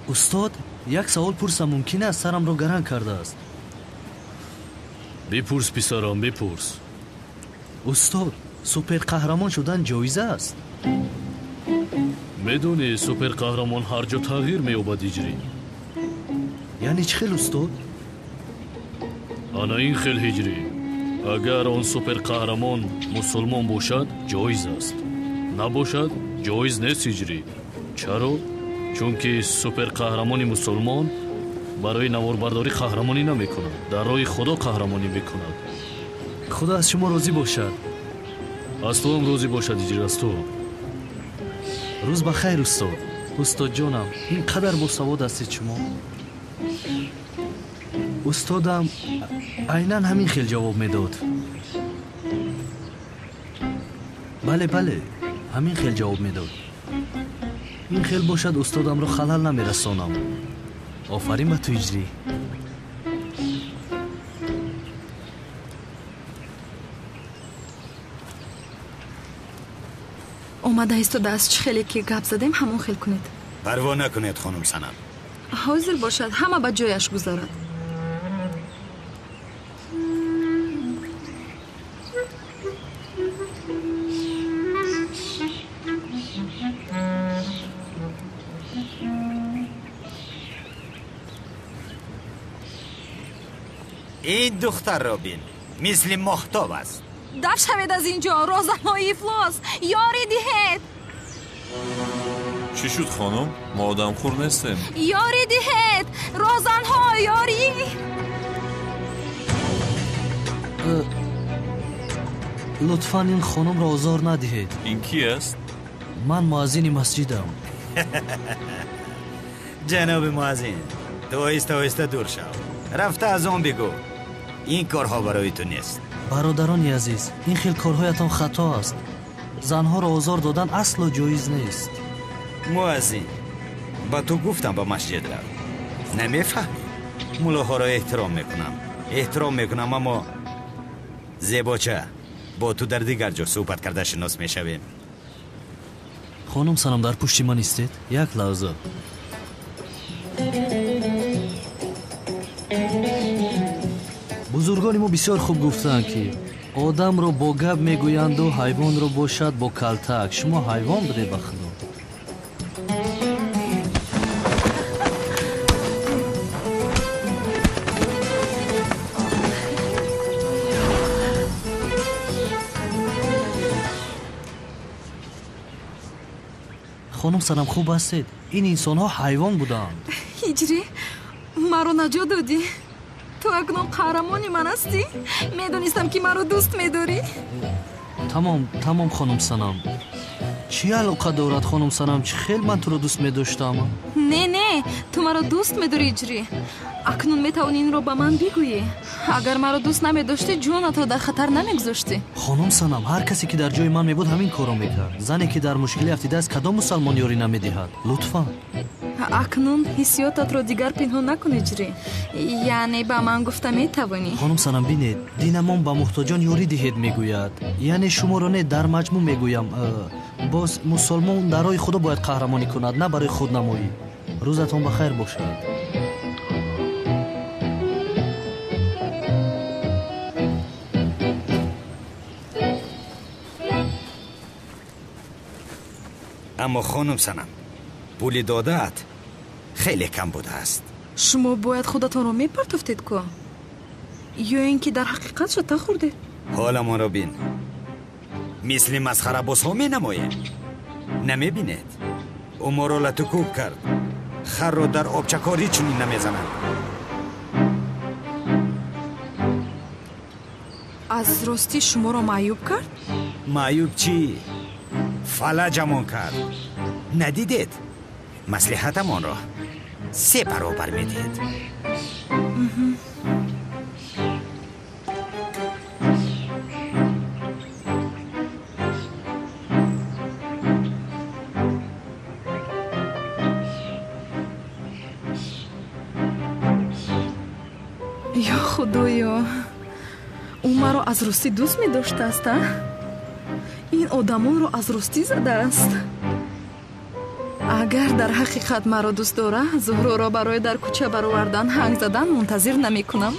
Устод, як савол пурсам мумкин аст? Сарамро гаранг кардааст. Бипурс, писарам, бипурс. Устод, суперқаҳрамон шудан ҷоиз аст? Медонӣ, суперқаҳрамон ҳар ҷо тағйир меёбад, Ҳиҷрӣ. Яъне чӣ хел, устод? Ана ин хел, Ҳиҷрӣ. Агар он суперқаҳрамон мусулмон бошад, ҷоиз аст. Набошад, ҷоиз нест, Ҳиҷрӣ. Чаро? Чунки суперқаҳрамони мусулмон барои наворбардорӣ қаҳрамонӣ намекунад, дар роҳи Худо қаҳрамонӣ мекунад. Худо аз шумо розӣ бошад. Аз туам розӣ бошад, Ҳиҷрӣ, аз ту. Рӯз ба хайр, устод. Устодҷонам, ин қадар босавод ҳастед шумо. Устодам айнан ҳамин хел ҷавоб медод. Бале, бале, ҳамин хел ҷавоб медод. Ин хел бошад, устодамро халал намерасонам. Офарин ба ту, Ҳиҷрӣ. Омада истодааст, чӣ хеле ки гап задем, ҳамон хел кунед. Парво накунед, хонум Санам. Ҳозир бошад, ҳама ба ҷояш гузарад. Ин духтарро бин, мисли моҳтоб аст. Даф шавед аз ин ҷо, розаҳои ифлос, ёрӣ диҳед. Чӣ шуд, хонум? Мо одамхӯр нестем. Ёрӣ диҳед, розанҳо, ёрӣ. Лутфан ин хонумро озор надиҳед. Ин ки аст? Ман муаззини масҷидам. Ҷаноби муаззин, ту оҳиста оҳиста дур шав. Рафта аз он бигӯ. Ин корҳо барои ту нест. Бародарони азиз, ин хел корҳоятон хато аст. Занҳоро озор додан асло ҷоиз нест. Муаззин, ба ту гуфтам ба масҷид рав. Намефаҳмӣ? Мулоҳоро эҳтиром мекунам. Эҳтиром мекунам, аммо зебоча, бо ту дар дигар ҷо суҳбат карда шинос мешавем. Хонум Санам, дар пушти ман истед. Як лаҳза. Бузургони мо бисёр хуб гуфтаанд, ки одамро бо гап мегӯянду ҳайвонро бошад бо калтак. Шумо ҳайвон будед, ба Худо. Хонум Санам, хуб ҳастед? Ин инсонҳо ҳайвон буданд. Ҳиҷрӣ, маро наҷот додӣ. Ту акнун қаҳрамони ман ҳастӣ. Медонистам, ки маро дӯст медорӣ. Тамом, тамом, хонум Санам. Чӣ алоқа дорад, хонум Санам? Чӣ хел ман туро дӯст медоштам? Не, не, ту маро дӯст медорӣ, Ҳиҷрӣ. Акнун метавонӣ инро ба ман бигӯӣ. Агар маро дӯст намедоштӣ, ҷонатро дар хатар намегузоштӣ. Хонум Санам, ҳар касе ки дар ҷои ман мебуд, ҳамин корро мекард. Зане ки дар мушкилӣ афтидааст, кадом мусалмон ёрӣ намедиҳад? Лутфан. Акнун ҳиссиётатро дигар пинҳон накун, Ҳиҷрӣ. Яъне ба ман гуфта метавонӣ. Хонум Санам, бинед, динамон ба муҳтоҷон ёрӣ диҳед мегӯяд. Яъне шуморо не, дар маҷмӯъ мегӯям. Боз мусулмон дар роҳи Худо бояд қаҳрамонӣ кунад, на барои худнамоӣ. Рӯзатон ба хайр бошад. Аммо хонум Санам, пули додаат хеле кам будааст. Шумо бояд худатонро мепартофтед ку? Ё ин ки дар ҳақиқат шата хӯрдед? Ҳоламонро бин. Мисли масхарабозҳо менамоем. Намебинед? Ӯ моро латукӯб кард. Харро дар обчакорӣ чунин намезананд. Аз ростӣ шуморо маъюб кард? Маъюб чӣ? Фалаҷамон кард. Надидед? Маслиҳатамонро 3 баробар медиҳед. Ё Худоё, ӯ маро аз ростӣ дӯст медоштааст, а? Ин одамонро аз ростӣ задааст. Агар дар ҳақиқат маро дӯст дора, Зуҳроро барои дар кӯча баровардан ҳанг задан мунтазир намекунам.